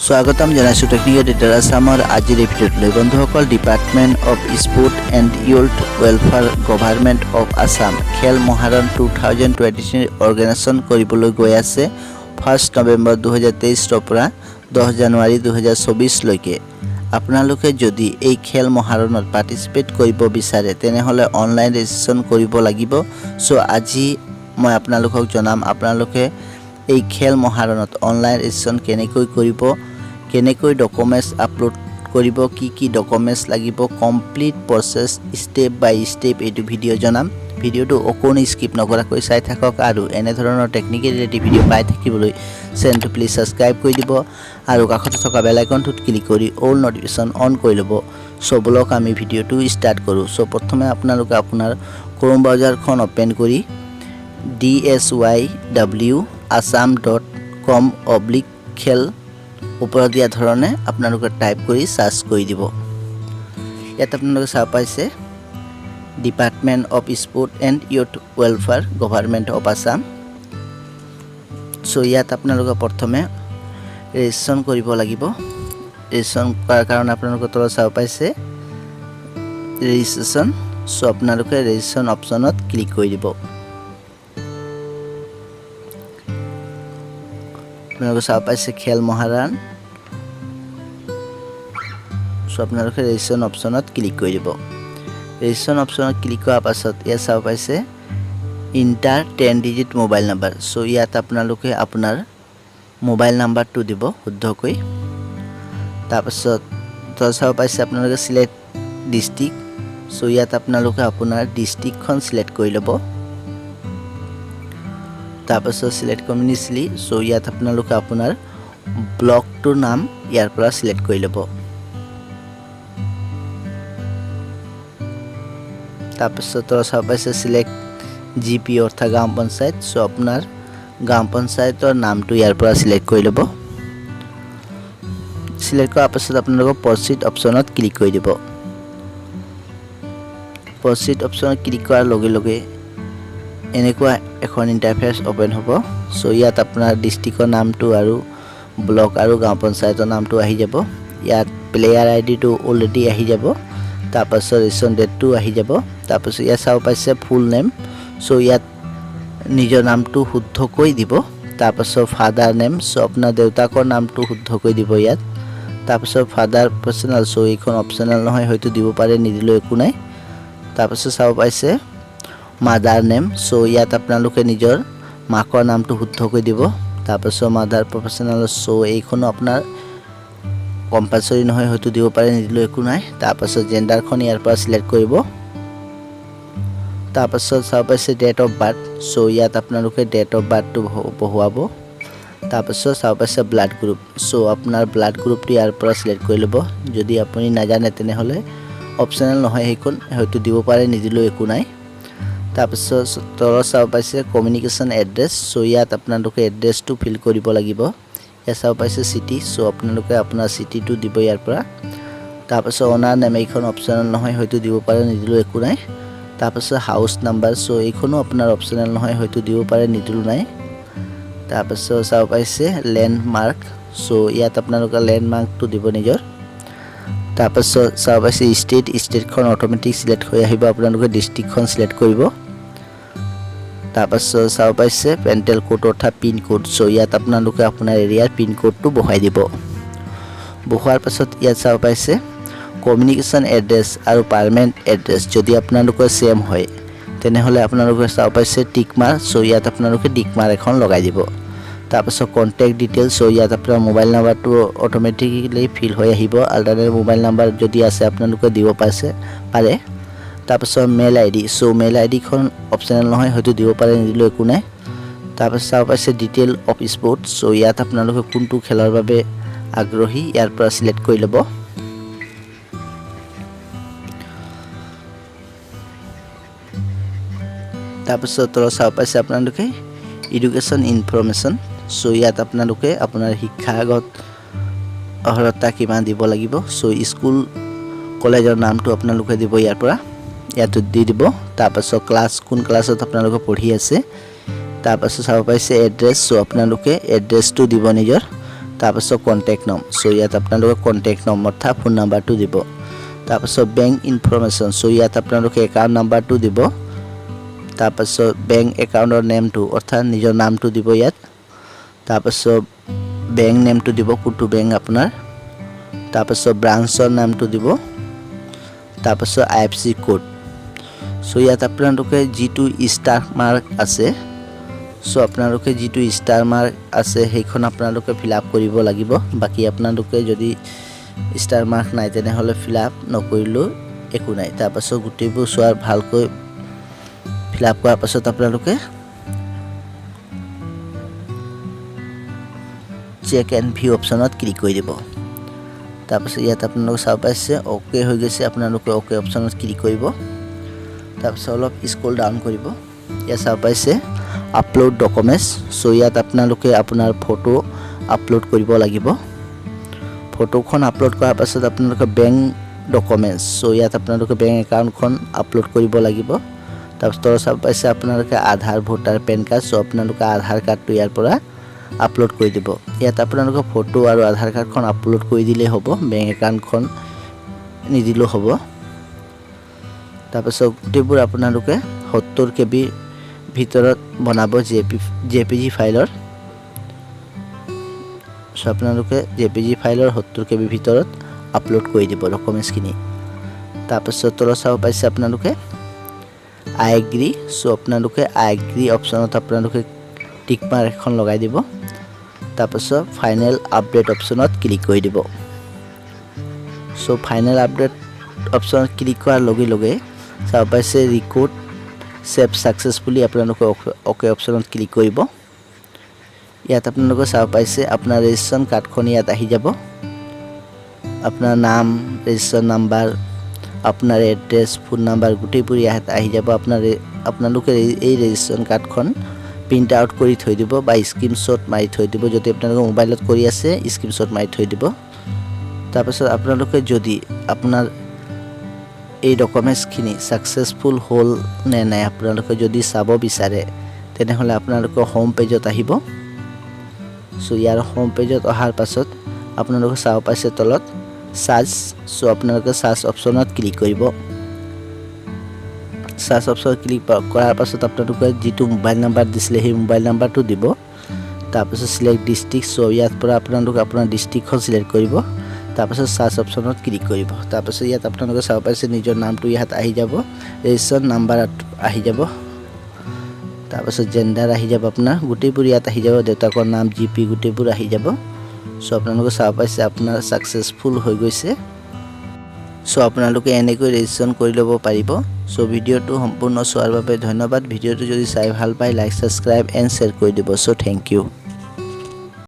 স্বাগতম জনাইছোঁ technical detail আছামৰ আজিৰ এই ভিডিঅ'টোলৈ। বন্ধুসকল, Department of Sport and Youth Welfare, Government of Assam খেল মহাৰণ 2023 অৰ্গেনাইজেশ্যন কৰিবলৈ গৈ আছে 1 নৱেম্বৰ 2023ৰ পৰা 10 জানুৱাৰী 2024লৈকে। আপোনালোকে যদি এই খেল মহাৰণত পাৰ্টিচিপেট কৰিব বিচাৰে, তেনেহ'লে অনলাইন ৰেজিষ্ট্ৰেশ্যন কৰিব লাগিব। চ' আজি মই আপোনালোকক জনাম আপোনালোকে এই খেল মহাৰণত অনলাইন ৰেজিষ্ট্ৰেশ্যন কেনেকৈ কৰিব, কেনেকৈ ডকুমেণ্টছ আপলোড কৰিব, কি কি ডকুমেণ্টছ লাগিব, complete process step by step এইটো ভিডিঅ' জনাম। ভিডিঅ'টো অকণো স্কিপ নকৰাকৈ চাই থাকক আৰু এনেধৰণৰ টেকনিকেল ৰিলেটেড ভিডিঅ' পাই থাকিবলৈ চেনেলটো প্লিজ ছাবস্ক্ৰাইব কৰি দিব আৰু কাষতে থকা বেল আইকনটোত ক্লিক কৰি অল নটিফিকেশ্যন অন কৰি ল'ব। চ' বলক, আমি ভিডিঅ'টো ষ্টাৰ্ট কৰোঁ। চ' প্ৰথমে আপোনালোকে আপোনাৰ ক্ৰোম ব্ৰাউজাৰখন অ'পেন কৰি dsyw assam.com/খেল ওপৰত দিয়া ধৰণে আপোনালোকে টাইপ কৰি চাৰ্চ কৰি দিব। ইয়াত আপোনালোকে চাব পাইছে Department of Sport and Youth Welfare, Government of Assam। So ইয়াত আপোনালোকে প্ৰথমে ৰেজিষ্ট্ৰেশ্যন কৰিব লাগিব। ৰেজিষ্ট্ৰেশ্যন কৰাৰ কাৰণে আপোনালোকে তলত চাব পাইছে ৰেজিষ্ট্ৰেশ্যন। চ' আপোনালোকে ৰেজিষ্ট্ৰেশ্যন অপশ্যনত ক্লিক কৰি দিব। আপোনালোকে চাব পাইছে খেল মহাৰণ। চ' আপোনালোকে ৰেজিষ্ট্ৰেশ্যন অপশ্যনত ক্লিক কৰি দিব। ৰেজিষ্ট্ৰেশ্যন অপশ্যনত ক্লিক কৰাৰ পাছত ইয়াত চাব পাইছে enter 10 digit mobile number। So ইয়াত আপোনালোকে আপোনাৰ মোবাইল নাম্বাৰটো দিব শুদ্ধকৈ। তাৰপাছত তলত চাব পাইছে আপোনালোকে চিলেক্ট ডিষ্ট্ৰিক্ট। চ' ইয়াত আপোনালোকে আপোনাৰ ডিষ্ট্ৰিক্টখন চিলেক্ট কৰি ল'ব। তাৰপাছত চিলেক্ট কমিউনিটি। চ' ইয়াত আপোনালোকে আপোনাৰ ব্লকটোৰ নাম ইয়াৰ পৰা চিলেক্ট কৰি ল'ব। তাৰপাছত তলত চাব পাইছে চিলেক্ট জি পি অৰ্থাৎ গাঁও পঞ্চায়ত। চ' আপোনাৰ গাঁও পঞ্চায়তৰ নামটো ইয়াৰ পৰা চিলেক্ট কৰি ল'ব। চিলেক্ট কৰাৰ পাছত আপোনালোকে প্ৰচিড অপশ্যনত ক্লিক কৰি দিব। প্ৰচিড অপশ্যনত ক্লিক কৰাৰ লগে লগে এনেকুৱা এখন ইণ্টাৰফেচ অ'পেন হ'ব। চ' ইয়াত আপোনাৰ ডিষ্ট্ৰিক্টৰ নামটো আৰু ব্লক আৰু গাঁও পঞ্চায়তৰ নামটো আহি যাব। ইয়াত প্লেয়াৰ আই ডিটো অলৰেডি আহি যাব। তাৰপাছত ৰেজিষ্ট্ৰেশ্যন ডেটটো আহি যাব। তাৰপাছত ইয়াত চাব পাইছে ফুল নেম। চ' ইয়াত নিজৰ নামটো শুদ্ধকৈ দিব। তাৰপাছত ফাদাৰ নেম। চ' আপোনাৰ দেউতাকৰ নামটো শুদ্ধকৈ দিব ইয়াত। তাৰপাছত ফাদাৰ পাৰ্চনেল। চ' এইখন অপশ্যনেল নহয়, হয়তো দিব পাৰে, নিদিলেও একো নাই। তাৰপাছত চাব পাইছে মাদাৰ নেম। চ' ইয়াত আপোনালোকে নিজৰ মাকৰ নামটো শুদ্ধকৈ দিব। তাৰপাছত মাদাৰ প্ৰফেচনেল। চ' এইখনো আপোনাৰ কম্পালচৰি নহয়, হয়তো দিব পাৰে, নিদিলেও একো নাই। তাৰপাছত জেণ্ডাৰখন ইয়াৰ পৰা চিলেক্ট কৰিব। তাৰপাছত চাব পাইছে ডেট অফ বাৰ্থ। চ' ইয়াত আপোনালোকে ডেট অফ বাৰ্থটো বহুৱাব। তাৰপাছত চাব পাইছে ব্লাড গ্ৰুপ। চ' আপোনাৰ ব্লাড গ্ৰুপটো ইয়াৰ পৰা চিলেক্ট কৰি ল'ব। যদি আপুনি নাজানে, তেনেহ'লে অপশ্যনেল নহয় সেইখন, হয়তো দিব পাৰে, নিদিলেও একো নাই। তাৰপাছত তলত চাব পাইছে কমিউনিকেশ্যন এড্ৰেছ। চ' ইয়াত আপোনালোকে এড্ৰেছটো ফিল কৰিব লাগিব। ইয়াত চাব পাইছে চিটি। চ' আপোনালোকে আপোনাৰ চিটিটো দিব ইয়াৰ পৰা। তাৰপাছত অনাৰ নেম, এইখন অপশ্যনেল নহয়, হয়তো দিব পাৰে, নিদিলেও একো নাই। তাৰপাছত হাউচ নাম্বাৰ। চ' এইখনো আপোনাৰ অপশ্যনেল নহয়, হয়তো দিব পাৰে, নিদিলেও নাই। তাৰপাছত চাব পাইছে লেণ্ডমাৰ্ক। চ' ইয়াত আপোনালোকে লেণ্ডমাৰ্কটো দিব নিজৰ। তাৰপাছত চাব পাইছে ষ্টেট। ষ্টেটখন অট'মেটিক চিলেক্ট হৈ আহিব, আপোনালোকে ডিষ্ট্ৰিক্টখন চিলেক্ট কৰিব। তাৰপাছত চাব পাইছে প'ষ্টেল কোড অৰ্থাৎ পিন কোড। চ' ইয়াত আপোনালোকে আপোনাৰ এৰিয়াৰ পিন কোডটো বহাই দিব। বহোৱাৰ পাছত ইয়াত চাব পাইছে কমিউনিকেশ্যন এড্ৰেছ আৰু পাৰ্মানেণ্ট এড্ৰেছ যদি আপোনালোকৰ ছেম হয়, তেনেহ'লে আপোনালোকে চাব পাইছে টিক মাৰ্ক। চ' ইয়াত আপোনালোকে টিক মাৰ্ক এখন লগাই দিব। তাৰপাছত কণ্টেক্ট ডিটেইলছ। চ' ইয়াত আপোনাৰ মোবাইল নাম্বাৰটো অট'মেটিকেলি ফিল হৈ আহিব। আল্টাৰনেট মোবাইল নাম্বাৰ যদি আছে, আপোনালোকে দিব পাৰে। তাৰপাছত মেইল আই ডি। চ' মেইল আই ডিখন অপশ্যনেল নহয়, হয়তো দিব পাৰে, নিদিলেও একো নাই। তাৰপাছত চাব পাইছে ডিটেইল অফ স্পৰ্টছ। চ' ইয়াত আপোনালোকে কোনটো খেলৰ বাবে আগ্ৰহী, ইয়াৰ পৰা চিলেক্ট কৰি ল'ব। তাৰপাছত তলত চাব পাইছে আপোনালোকে এডুকেশ্যন ইনফৰমেশ্যন। চ' ইয়াত আপোনালোকে আপোনাৰ শিক্ষাগত অৰ্হতা কিমান দিব লাগিব। চ' স্কুল কলেজৰ নামটো আপোনালোকে দিব ইয়াৰ পৰা, ইয়াতো দি দিব। তাৰপাছত ক্লাছ, কোন ক্লাছত আপোনালোকে পঢ়ি আছে। তাৰপাছত চাব পাইছে এড্ৰেছ। চ' আপোনালোকে এড্ৰেছটো দিব নিজৰ। তাৰপাছত কণ্টেক্ট নম্বৰ। চ' ইয়াত আপোনালোকে কণ্টেক্ট নম্বৰ অৰ্থাৎ ফোন নাম্বাৰটো দিব। তাৰপাছত বেংক ইনফৰমেশ্যন। চ' ইয়াত আপোনালোকে একাউণ্ট নাম্বাৰটো দিব। তাৰপাছত বেংক একাউণ্টৰ নেমটো অৰ্থাৎ নিজৰ নামটো দিব ইয়াত। তাৰপাছত বেংক নেমটো দিব, কোনটো বেংক আপোনাৰ। তাৰপাছত ব্ৰাঞ্চৰ নামটো দিব। তাৰপাছত আইএফএছচি কোড। চ' ইয়াত আপোনালোকে যিটো ষ্টাৰ মাৰ্ক আছে, চ' আপোনালোকে যিটো ষ্টাৰ মাৰ্ক আছে, সেইখন আপোনালোকে ফিল আপ কৰিব লাগিব। বাকী আপোনালোকে যদি ষ্টাৰ মাৰ্ক নাই, তেনেহ'লে ফিল আপ নকৰিলেও একো নাই। তাৰপাছত গোটেইবোৰ চোৱাৰ ভালকৈ ফিল আপ কৰাৰ পাছত আপোনালোকে চেক এণ্ড ভিউ অপশ্যনত ক্লিক কৰি দিব। তাৰপাছত ইয়াত আপোনালোকে চাব পাইছে, অ'কে হৈ গৈছে। আপোনালোকে অ'কে অপশ্যনত ক্লিক কৰিব। তাৰপিছত অলপ স্ক্ৰল ডাউন কৰিব। ইয়াত চাব পাইছে আপলোড ডকুমেণ্টছ। চ' ইয়াত আপোনালোকে আপোনাৰ ফটো আপলোড কৰিব লাগিব। ফটোখন আপলোড কৰাৰ পাছত আপোনালোকে বেংক ডকুমেণ্টছ। চ' ইয়াত আপোনালোকে বেংক একাউণ্টখন আপলোড কৰিব লাগিব। তাৰপিছত চাব পাইছে আপোনালোকে আধাৰ, ভোটাৰ, পেন কাৰ্ড। চ' আপোনালোকে আধাৰ কাৰ্ডটো ইয়াৰ পৰা আপলোড কৰি দিব। ইয়াত আপোনালোকে ফটো আৰু আধাৰ কাৰ্ডখন আপলোড কৰি দিলেই হ'ব, বেংক একাউণ্টখন নিদিলেও হ'ব। তাৰপাছত গোটেইবোৰ আপোনালোকে 70 কেবিৰ ভিতৰত বনাব জেপিজি ফাইলৰ। চ' আপোনালোকে জেপিজি ফাইলৰ 70 কেবিৰ ভিতৰত আপলোড কৰি দিব ডকুমেণ্টছখিনি। তাৰপাছত তলত চাব পাইছে আপোনালোকে আই এগ্ৰি। চ' আপোনালোকে আই এগ্ৰি অপশ্যনত আপোনালোকে টিক মাৰ্ক এখন লগাই দিব। তাৰপাছত ফাইনেল আপডেট অপশ্যনত ক্লিক কৰি দিব। চ' ফাইনেল আপডেট অপশ্যনত ক্লিক কৰাৰ লগে লগে চাব পাইছে ৰেকৰ্ড ছেভ ছাকচেছফুলি। আপোনালোকে অ'কে অপশ্যনত ক্লিক কৰিব। ইয়াত আপোনালোকে চাব পাইছে, আপোনাৰ ৰেজিষ্ট্ৰেশ্যন কাৰ্ডখন ইয়াত আহি যাব। আপোনাৰ নাম, ৰেজিষ্ট্ৰেশ্যন নাম্বাৰ, আপোনাৰ এড্ৰেছ, ফোন নাম্বাৰ, গোটেইবোৰ ইয়াত আহি যাব। আপোনালোকে এই ৰেজিষ্ট্ৰেশ্যন কাৰ্ডখন প্ৰিণ্ট আউট কৰি থৈ দিব বা স্ক্ৰীনশ্বট মাৰি থৈ দিব। যদি আপোনালোকে মোবাইলত কৰি আছে, স্ক্ৰীনশ্বট মাৰি থৈ দিব। তাৰপাছত আপোনালোকে যদি আপোনাৰ এই ডকুমেণ্টছখিনি ছাকচেছফুল হ'ল নে নাই আপোনালোকে যদি চাব বিচাৰে, তেনেহ'লে আপোনালোকে হোম পেজত আহিব। চ' ইয়াৰ হোম পেজত অহাৰ পাছত আপোনালোকে চাব পাইছে তলত চাৰ্চ। চ' আপোনালোকে চাৰ্চ অপশ্যনত ক্লিক কৰিব। চাৰ্চ অপশ্যনত ক্লিক কৰাৰ পাছত আপোনালোকে যিটো মোবাইল নাম্বাৰ দিছিলে, সেই মোবাইল নাম্বাৰটো দিব। তাৰপাছত চিলেক্ট ডিষ্ট্ৰিক্ট। চ' ইয়াৰ পৰা আপোনালোকে আপোনাৰ ডিষ্ট্ৰিক্টখন চিলেক্ট কৰিব। তাৰপাছত চাৰ্চ অপশ্যনত ক্লিক কৰিব। তাৰপাছত ইয়াত আপোনালোকে চাব পাইছে, নিজৰ নামটো ইয়াত আহি যাব, ৰেজিষ্ট্ৰেশ্যন নাম্বাৰ আহি যাব, তাৰপাছত জেণ্ডাৰ আহি যাব, আপোনাৰ গোটেইবোৰ ইয়াত আহি যাব, দেউতাকৰ নাম, জিপি, গোটেইবোৰ আহি যাব। চ' আপোনালোকে চাব পাইছে, আপোনাৰ ছাকচেছফুল হৈ গৈছে। চ' আপোনালোকে এনেকৈ ৰেজিষ্ট্ৰেশ্যন কৰি ল'ব পাৰিব। চ' ভিডিঅ'টো সম্পূৰ্ণ চোৱাৰ বাবে ধন্যবাদ। ভিডিঅ'টো যদি চাই ভাল পায়, লাইক, ছাবস্ক্ৰাইব এণ্ড শ্বেয়াৰ কৰি দিব। চ' thank U.